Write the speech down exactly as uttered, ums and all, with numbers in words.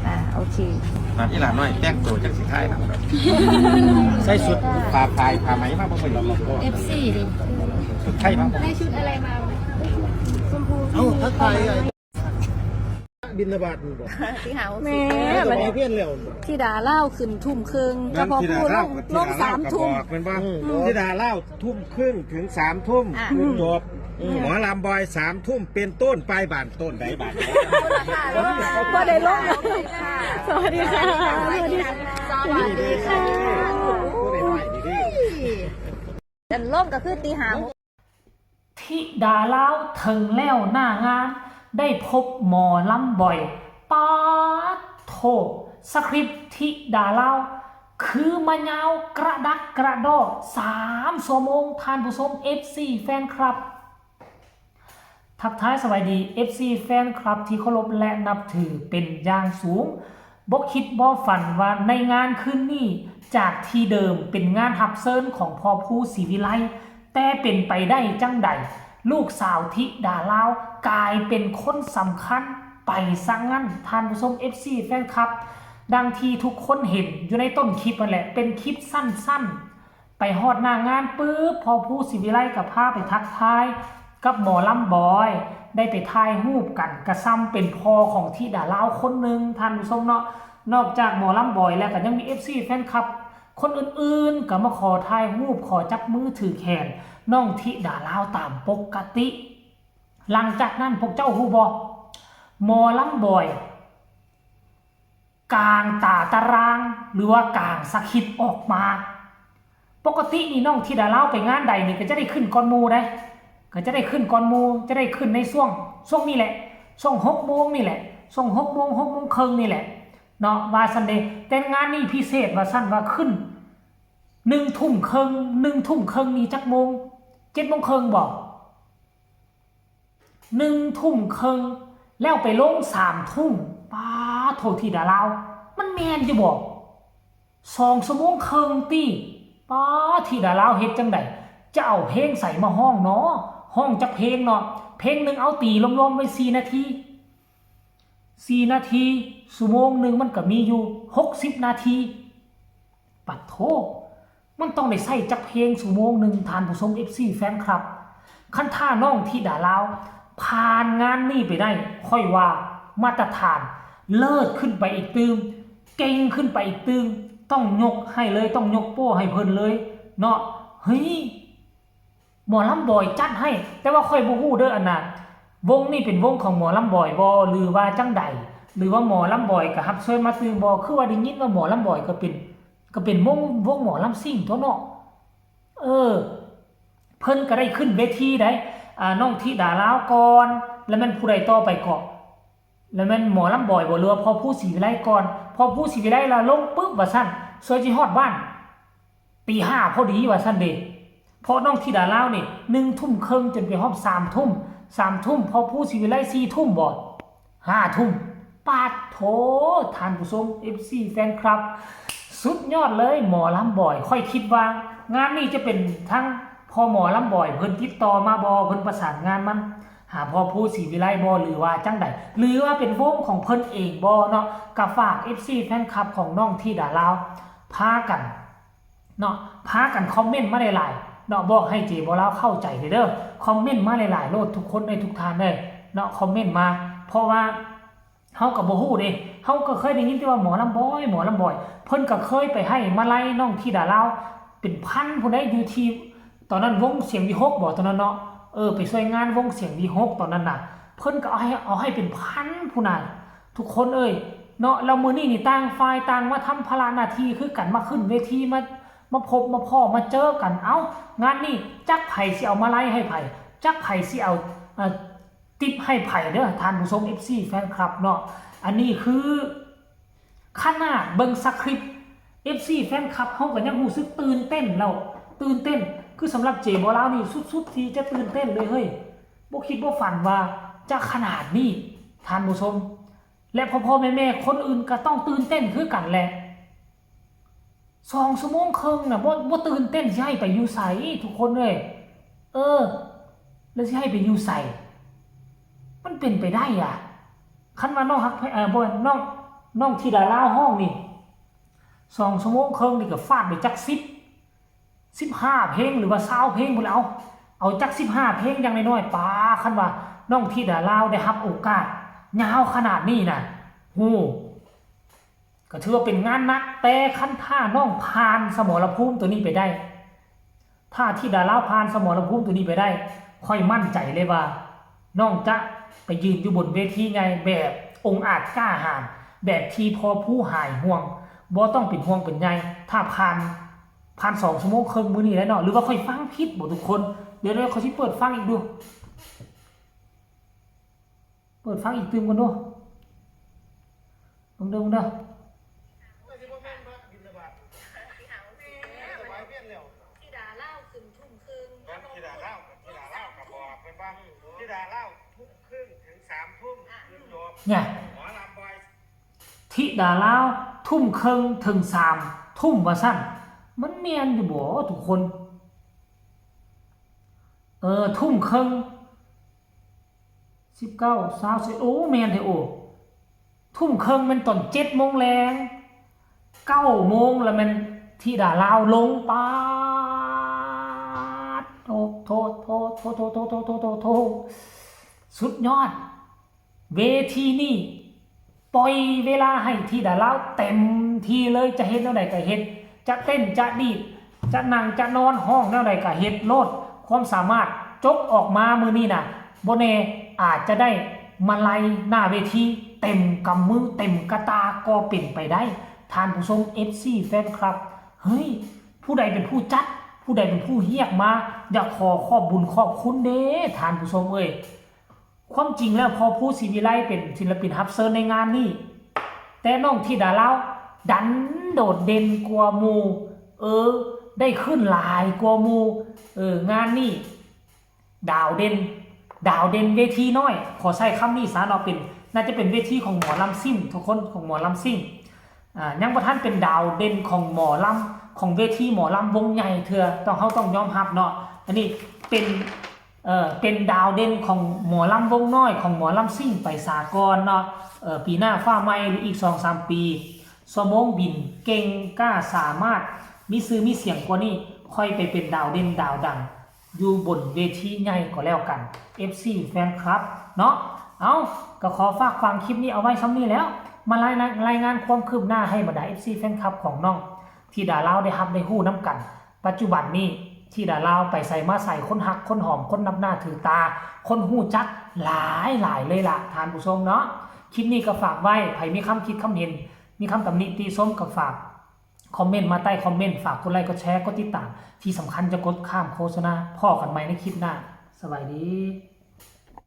อ่า โอเค ตอนที่หลานน้อยแต่งตัวจังสิไทยนะใส่ชุดผ้าผ้าผ้าไหมมาบ่เคยเห็น เอฟซีดิ ชุดไทยมาบ่ ได้ชุดอะไรมา เอ้าทักทายไอ้บิณฑบาตมันบอก ที่หา แม่ แม่ก็บอกเพี้ยนแล้วบอก ธิดาลาวขึ้นทุ่มครึ่งก็พอพูดลงลงสามทุ่ม บอกมันว่าที่ดาเล่าทุ่มครึ่งถึงสามทุ่ม อ่ะ จบหมอลำบอยสามทุ่มเป็นต้นไปบ้านต้นใดบ้าน พอได้ลงสวัสดีค่ะสวัสดีค่ะ ผู้ใดน้อยดี เดินลงก็คือตีหา ธิดาลาวเถิงแล้วหน้างาน ได้พบหมอลำบอย ป๊าดโถ สคริปต์ธิดาลาว คือมายาวกระดักกระดอสามชั่วโมงท่านผู้ชม เอฟซี แฟนคลับ ทักทายสวัสดี เอฟซี แฟนคลับที่เคารพและนับถือเป็นอย่างสูง บ่คิดบ่ฝันว่าในงานคืนนี้ จากที่เดิมเป็นงานฮับเซิญของพ่อภูศรีวิไล แต่เป็นไปได้จังใด ลูกสาวธิดาลาวกลายเป็นคนสำคัญไปซะงั้น ท่านผู้ชม เอฟซี แฟนคลับ ดังที่ทุกคนเห็นอยู่ในต้นคลิปนั่นแหละ เป็นคลิปสั้นๆ ไปฮอดหน้างานปุ๊บ พ่อภูศรีวิไลก็พาไปทักทายกับหมอลำบอย ได้ไปถ่ายรูปกัน กะซ้ำเป็นพ่อของธิดาลาวคนหนึ่ง ท่านผู้ชมเนาะ นอกจากหมอลำบอยแล้วก็ยังมี เอฟซี แฟนคลับ คนอื่นๆ ก็มาขอถ่ายรูป ขอจับมือถือแขนน้องธิดาลาวตามปกติ หลังจากนั้นพวกเจ้าฮู้บ่ หมอลำบอย กางตาตาราง หรือว่ากางสคริปต์ออกมา ปกตินี่น้องธิดาลาวไปงานใดนี่ก็จะได้ขึ้นก่อนหมู่ได้ ก็จะได้ขึ้นก่อนหมู่ จะได้ขึ้นในช่วง ช่วงนี้แหละ ช่วงหกโมงนี่แหละ ช่วงหกโมง หกโมงครึ่งนี่แหละ เนาะ ว่าซั่นเด้ แต่งานนี้พิเศษว่าซั่น ว่าขึ้นหนึ่งทุ่มครึ่ง หนึ่งทุ่มครึ่งนี่จักโมง เจ็ดโมงครึ่งบ่ หนึ่งทุ่มครึ่ง แล้วไปลงสามทุ่ม ป๊าดโถ ธิดาลาว มันแม่นอยู่บ่ สองชั่วโมงครึ่งติ ป๊าด ธิดาลาวเฮ็ดจั่งใด จะเอาเพลงใสมาฮ้องเนาะ ฮ้องจักเพลงเนาะ เพลงหนึ่งเอาตีรวมๆไว้สี่นาที สี่นาที ชั่วโมงหนึ่งมันก็มีอยู่หกสิบนาที ปัดโธ่ มันต้องได้ใช้จักเพลงชั่วโมงหนึ่ง ท่านผู้ชม เอฟซี แฟนคลับ คันถ้าน้องธิดาลาว ผ่านงานนี้ไปได้ ค่อยว่ามาตรฐานเลิศขึ้นไปอีกตื่ม เก่งขึ้นไปอีกตื่ม ต้องยกให้เลย ต้องยกโป้ให้เพิ่นเลย เนาะ เฮ้ย หมอลำบอยจัดให้ แต่ว่าค่อยบ่ฮู้เด้ออันน่ะ วงนี้เป็นวงของหมอลำบอยบ่ หรือว่าจั่งใด หรือว่าหมอลำบอยก็ฮับเชิญมาตื่มบ่ คือว่าได้ยินว่าหมอลำบอยก็เป็น ก็เป็นวง วงหมอลำซิ่งตั๊วเนาะ เออ เพิ่นก็ได้ขึ้นเวทีได้ อ่า น้องธิดาลาวก่อน แล้วแม่นผู้ใดต่อไปเกาะ แล้วแม่นหมอลำบอยบ่ หรือว่าพ่อภูศรีวิไลก่อน พ่อภูศรีวิไลแล้วลงปุ๊บว่าซั่น ส่วนสิฮอดบ้าน ตีห้าพอดีว่าซั่นเด้ เพราะน้องธิดาลาวนี่ หนึ่งทุ่มครึ่งจนไปฮอดสามทุ่ม สามทุ่ม พ่อภูศรีวิไล สี่ทุ่มบ่ ห้าทุ่ม ปาดโถ ท่านผู้ชม เอฟซี แฟนคลับ สุดยอดเลยหมอลำบอย ค่อยคิดว่างานนี้จะเป็นทั้งพ่อหมอลำบอย เพิ่นติดต่อมาบ่ เพิ่นประสานงานมัน หาพ่อภูศรีวิไลบ่ หรือว่าจั่งใด หรือว่าเป็นวงของเพิ่นเองบ่เนาะ ก็ฝาก เอฟซี แฟนคลับของน้องธิดาลาว พากัน เนาะ พากันคอมเมนต์มาหลายๆ เนาะ บอกให้เจบ่าวลาวเข้าใจเด้อ คอมเมนต์มาหลายๆ โลดทุกคนเด้อ ทุกท่านเด้อ เนาะ คอมเมนต์มา เพราะว่าเฮาก็บ่ฮู้เด้ เฮาก็เคยได้ยินแต่ว่าหมอลำบอย หมอลำบอย เพิ่นก็เคยไปให้มาลัยน้องธิดาลาว เป็นพันพุ้นเด้ อยู่ที่ ตอนนั้นวงเสียงวิหคบ่ ตอนนั้นเนาะ เออ ไปช่วยงานวงเสียงวิหคตอนนั้นน่ะ เพิ่นก็เอาให้ เอาให้เป็นพันพุ้นน่ะ ทุกคนเอ้ย เนาะ แล้วมื้อนี้นี่ต่างฝ่ายต่างมาทำภาระหน้าที่คือกัน มาขึ้นเวที มา มาพบมาพ้อมาเจอกัน เอ้า งานนี้จักไผสิเอามาลัยให้ไผ จักไผสิเอา เอ่อ ทิปให้ไผเด้อ ท่านผู้ชม เอฟซี แฟนคลับเนาะ อันนี้คือขนาดเบิ่งสคริปต์ เอฟซี แฟนคลับเฮาก็ยังรู้สึกตื่นเต้นแล้ว ตื่นเต้น คือสำหรับเจบ่าวลาวนี่สุดๆ ที่จะตื่นเต้นเลยเฮ้ย บ่คิดบ่ฝันว่าจะขนาดนี้ ท่านผู้ชม และพ่อๆ แม่ๆ คนอื่นก็ต้องตื่นเต้นคือกันแหละ สองชั่วโมงครึ่งน่ะ บ่ บ่ตื่นเต้นสิให้ไปอยู่ไส ทุกคนเอ้ย เออ แล้วสิให้ไปอยู่ไส มันเป็นไปได้อะ คันว่าน้องฮักแพง เอ่อ บ่ น้อง น้องธิดาลาวฮ้องนี่ สองชั่วโมงครึ่งนี่ก็ฟาดไปจักสิบ สิบห้าเพลงหรือว่าซาวเพลงพู้นแหละ เอา เอาจักสิบห้าเพลงอย่างน้อยๆ ป๊า คันว่าน้องธิดาลาวได้รับโอกาสยาวขนาดนี้นะ ฮู้ ก็ถือว่าเป็นงานหนัก แต่คันถ้าน้องผ่านสมรภูมิตัวนี้ไปได้ ถ้าธิดาลาวผ่านสมรภูมิตัวนี้ไปได้ ข้อยมั่นใจเลยว่า น้องจะไปยืนอยู่บนเวทีใหญ่แบบองอาจกล้าหาญ แบบที่พ่อผู้หายห่วง บ่ต้องเป็นห่วงเป็นใย ถ้าผ่าน ผ่านสองชั่วโมงครึ่งมื้อนี้แล้วเนาะ หรือว่าข้อยฟังผิดบ่ทุกคน เดี๋ยวๆ ข้อยสิเปิดฟังอีกดู เปิดฟังอีกตื่มก่อนดู เบิ่งเด้อ เบิ่งเด้อ ธิดาลาวขึ้นทุ่มครึ่ง ธิดาลาว ธิดาลาวก็บอกเพิ่นว่า ธิดาลาวทุ่มครึ่งถึงสามทุ่ม คือจบ เนี่ย หมอลำบอย ธิดาลาวทุ่มครึ่งถึงสามทุ่มว่าซั่น มันแม่นอยู่บ่ทุกคน เออ ทุ่มครึ่ง สิบเก้า ซาวสิบเอ็ด โอ้ แม่นแท้ โอ้ ทุ่มครึ่งแม่นตอนเจ็ดโมงแลง เก้าโมงแล้วแม่นธิดาลาวลง ป๊าด โอ้ โถ โถ สุดยอด เวทีนี่ปล่อยเวลาให้ธิดาลาวเต็มที่เลย จะเฮ็ดแนวใดก็เฮ็ด จะเต้น จะดีด จะนั่ง จะนอน ฮ้องแนวใดก็เฮ็ดโลด ความสามารถจกออกมามื้อนี้น่ะ บ่แน่อาจจะได้มาลัยหน้าเวทีเต็มกำมือเต็มกะตาก็เป็นไปได้ ท่านผู้ชม เอฟซี แฟนคลับ เฮ้ย ผู้ใดเป็นผู้จัด ผู้ใดเป็นผู้เรียกมา อยากขอขอบบุญขอบคุณเด้ ท่านผู้ชมเอ้ย ความจริงแล้วพ่อผู้ศรีวิไลเป็นศิลปินรับเชิญในงานนี้ แต่น้องธิดาลาวดันโดดเด่นกว่าหมู่ เออ ได้ขึ้นหลายกว่าหมู่ เออ งานนี้ ดาวเด่น ดาวเด่นเวทีน้อย ขอใช้คำนี้ซะเนาะ เป็น น่าจะเป็นเวทีของหมอลำซิ่ง ทุกคน ของหมอลำซิ่ง อ่า ยังบ่ทันเป็นดาวเด่นของหมอลำ ของเวทีหมอลำวงใหญ่เทื่อ ต้อง เฮาต้องยอมรับเนาะ อันนี้เป็น เอ่อ เป็นดาวเด่นของหมอลำวงน้อย ของหมอลำซิ่งไปสากลเนาะ เอ่อ ปีหน้าฟ้าใหม่หรืออีกสองสามปี ชั่วโมงบินเก่งกล้าสามารถ มีชื่อมีเสียงกว่านี้ ค่อยไปเป็นดาวเด่นดาวดัง อยู่บนเวทีใหญ่ก็แล้วกัน เอฟซี แฟนคลับเนาะ เอ้า ก็ขอฝากฟังคลิปนี้เอาไว้ส่ำนี้แล้ว มารายงาน รายงานความคืบหน้าให้บรรดา เอฟซี แฟนคลับของน้องธิดาลาวได้รับได้ฮู้นำกัน ปัจจุบันนี้ธิดาลาวไปไสมาไส คนฮัก คนหอม คนนับหน้าถือตา คนฮู้จักหลายหลายเลยล่ะ ท่านผู้ชมเนาะ คลิปนี้ก็ฝากไว้ ไผมีความคิดความเห็น มีคำตำหนิติชมก็ฝากคอมเมนต์มาใต้คอมเมนต์ ฝากกดไลค์ กดแชร์ กดติดตาม ที่สำคัญจะกดข้ามโฆษณา พ้อกันใหม่ในคลิปหน้า สบายดี